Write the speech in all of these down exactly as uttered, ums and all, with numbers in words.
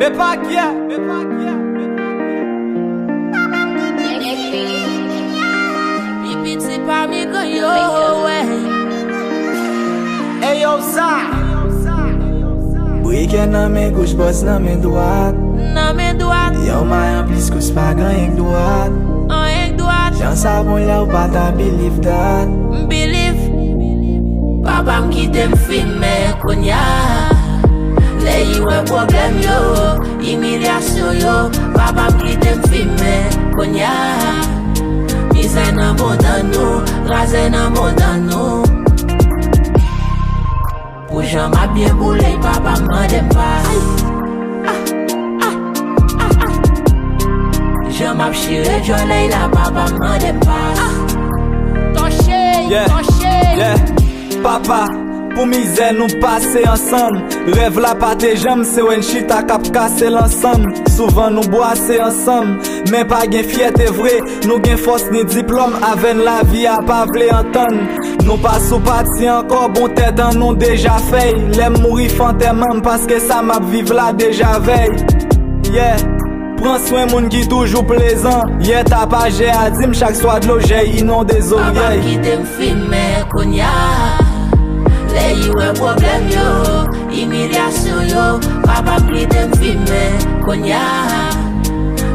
Epa kyè, epa kyè, epa kyè. Pi piti pami grann yo, wè. Ey yo, sa. Brikè nan men goch, bòs nan men dwat. Nan men dwat. Yon may anplis kous pa gen anyen k dwat. Anyen k dwat. Jan sa bon lè w pa ta believe that. M believe. Papa m kite m fimen kounya. Lè li wè pwoblèm yo, imilyasyon yo, papa m kite m fimen kounya. Mizè nan bondan nou, razè nan bondan nou. Pou jan m ap byen boule, papa m mande m pas. Jan m ap chire djòlèy la, papa m mande m pas. Tòche, yeah, tòche. Yeah. Papa, pou mizè nou pase ansanm. Rèv la pa te janm, se wè n chita k ap kase l ansanm. Souvan nou bwase ansanm, men pa gen fyète vre. Nou gen fòs ni diplòm, avè n lavi a pa vle antann. Nou pa sou pati ankò, bon tèt an nou deja fèy. Lè m mouri fè antèman m, paske sa m ap viv la deja vèy. Yeah. Pran swen moun ki toujou plezan. Yè ta pa jè a di m, chak swa dlo jèy inonde zoryèy. Papa m kite m fimen kounya. Lè li wè pwoblèm yo, imilyasyon yo, papa m kite m fimen kounya.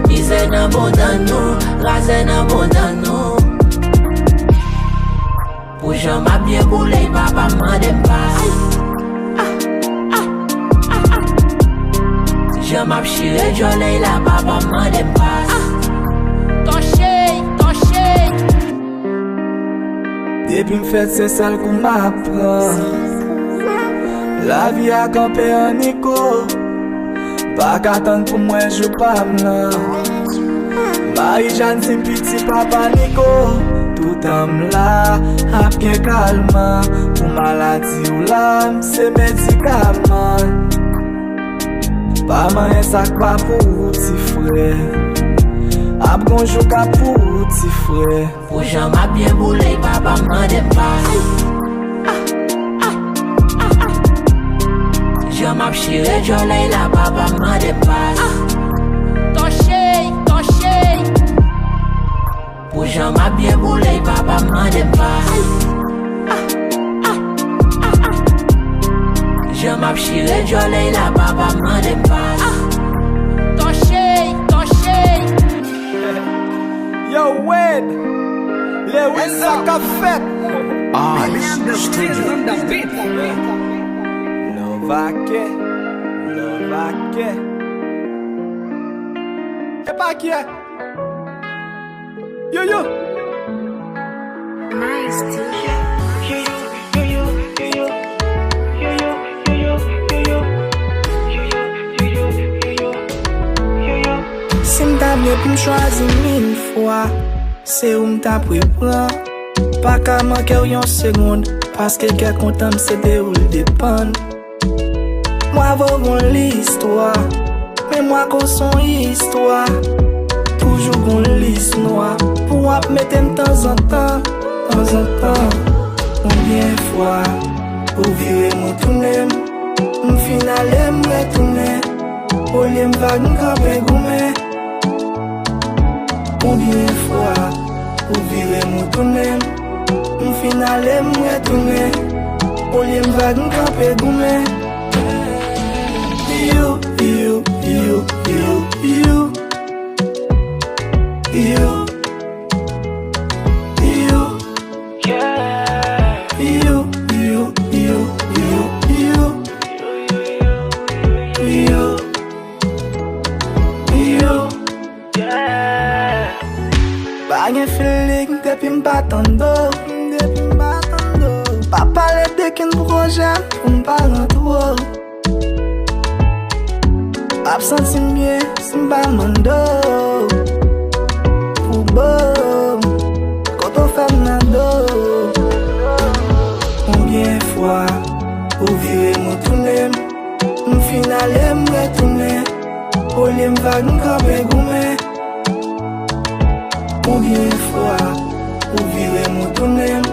Mizè nan bondan nou, razè nan bondan nou. Pou jan m ap byen boule, papa m mande m pas. Jan m ap chire djòlèy la, papa m mande m pas. Tòche, tòche. Depi m fèt se sèl kou m ap pran. Lavi a kanpe an niko. Pa ka tann pou m wè jou pa m nan. Marijàn di m piti papa niko. Toutan m la ap gen kalman. Pou maladi w la m se medikaman. Pa manyen sa k pa pou ou ti frè. Ap gon jou k ap pou ou ti frè. Pou jan m ap byen boule, papa m mande m pas. Jan m ap chire djòlèy la, papa m mande m pas. Tòche, tòche. Pou jan m ap byen boule, papa m mande m pas. Jan m ap chire djòlèy la, papa m mande m pas. Tòche, tòche. Yo, Wed, Lewis, sa k ap fèt? Love Ake, Love Ake. Epa kyè. Yo, yo. Si m ta byen pou m chwazi mil fwa, se ou m ta pre pran. Pa ka manke w yon segonn, paske kè kontan m se de ou l depann. Mwa vo gon listwa, men mwa ko son istwa. Toujou gon lis nwa pou w ap mete m tanzantan, tanzantan. Konbyen fwa ou vire m ou tounen m, m fin ale m retounen. Olye m vag m kanpe goumen. Konbyen fwa ou vire m ou tounen m, m fin ale m retounen. Olye m vag m kanpe goumen. You, you, you, you, you. You, you, you, you, you, you, you. Yo, yo, pa gen feeling depi m pa tande w. Depi m pa tande w. Pa pale de kenn pwojè m pou m pa rantre w. Ap santi m byen si m pa mande w. Pou bo m, kote w fè m nan do. Konbyen fwa ou vire m ou tounen m, m fin ale m retounen. Olye m vag m kanpe goumen. Konbyen fwa ou vire m ou tounen m,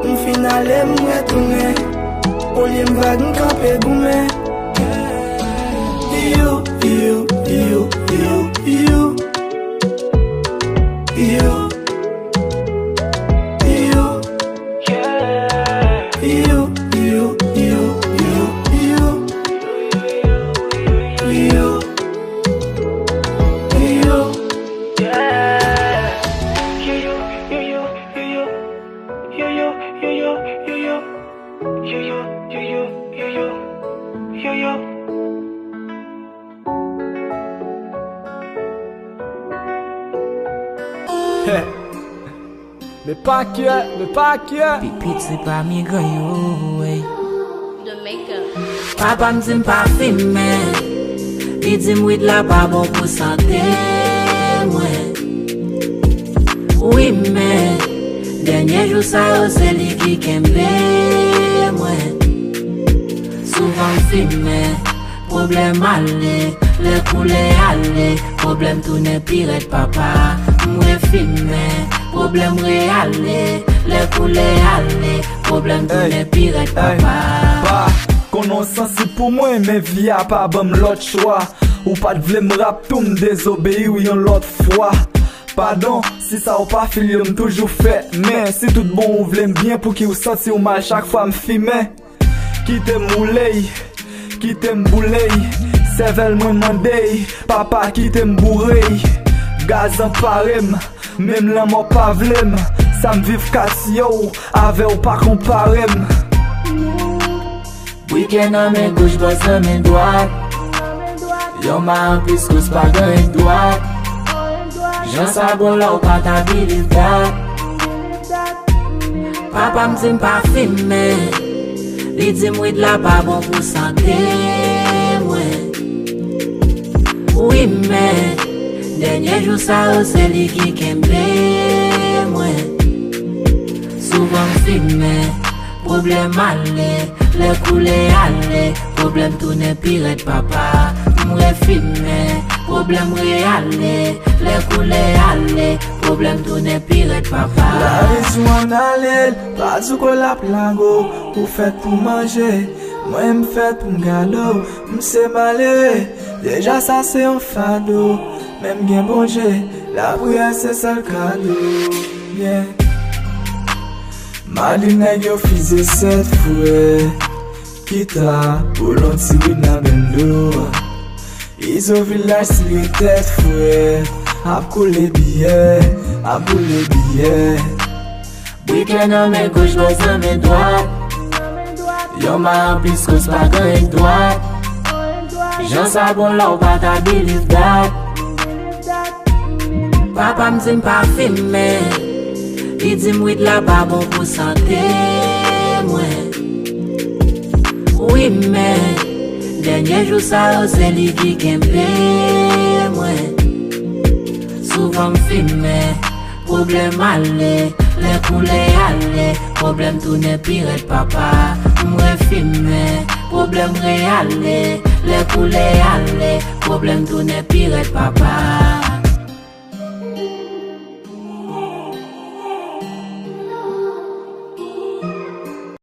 m fin ale m retounen. Olye m vag m kanpe goumen. You, you, Me pa kyè, me pa kyè. Pipit se pa migran yo, ey. The makeup. Papa m di m pa fimen. Li di m wid la pa bon pou sante mwen. Wi, men dènye jou sa yo se li ki kenbe mwen. Souvan m fimen, pwoblèm ale, lè koulè ale, pwoblèm tounen pi rèd papa. M refimen, pwoblèm reyale, lè koulè ale, pwoblèm tounen pi rèd papa. Pa konn yon sansib pou mwen, men vi a pa ban m lòt chwa. Ou pa t vle m rap tou, m dezobeyi w yon lòt fwa. Padon, si sa w pa fil yo m toujou fè. Men si tout bon ou vle m byen, pouki w santi w mal chak fwa m fimen? Kite m woule y, kite m boule y. Sèvèl mwen mande y, papa kite m boure y. Gaz anpare m, menm lanmò pa vle m. Sa m viv katye w, avè w pa konpare m. Briken nan men goch, bòs nan men dwat. Yon ma an plis kòs pa gen dwat. Jan sa bon la w pa ta believe that. Papa m di m pa fimen. Li di m wid la pa bon pou sante mwen. Wi, men dènye jou sa yo se li ki kenbe mwen. Souvan m fimen, pwoblèm ale, lè koulè ale, pwoblèm tounen pi rèd papa. M refimen, pwoblèm reyale, lè koulè ale, pwoblèm tounen pi rèd papa. Lavi sou ann ale, pa di w ke l ap lago. Ou fèt pou manje, mwen m fèt pou m gade w. M se malere, deja sa se yon fado. Men m gen Bondye, lapriyè se sèl kado. Yeah. Madi nèg yo fize sèt frè. Kita pou l yon ti wid nan bendo. Izo vilaj tire tèt frè. Ap koule biyè, ap boule biyè. Briken nan men goch, bòs nan men dwat. Yon ma an plis kòs pa gen dwat. Jan sa bon la w pa ta believe that. Papa m di m pa fimen. Li di m wid la pa bon pou sante mwen. Wi, men dènye jou sa yo se li ki kenbe mwen. Souvan m fimen, pwoblèm ale, lè koulè ale, pwoblèm tounen pi rèd papa. M refimen, pwoblèm reyale, lè koulè ale, pwoblèm tounen pi rèd papa.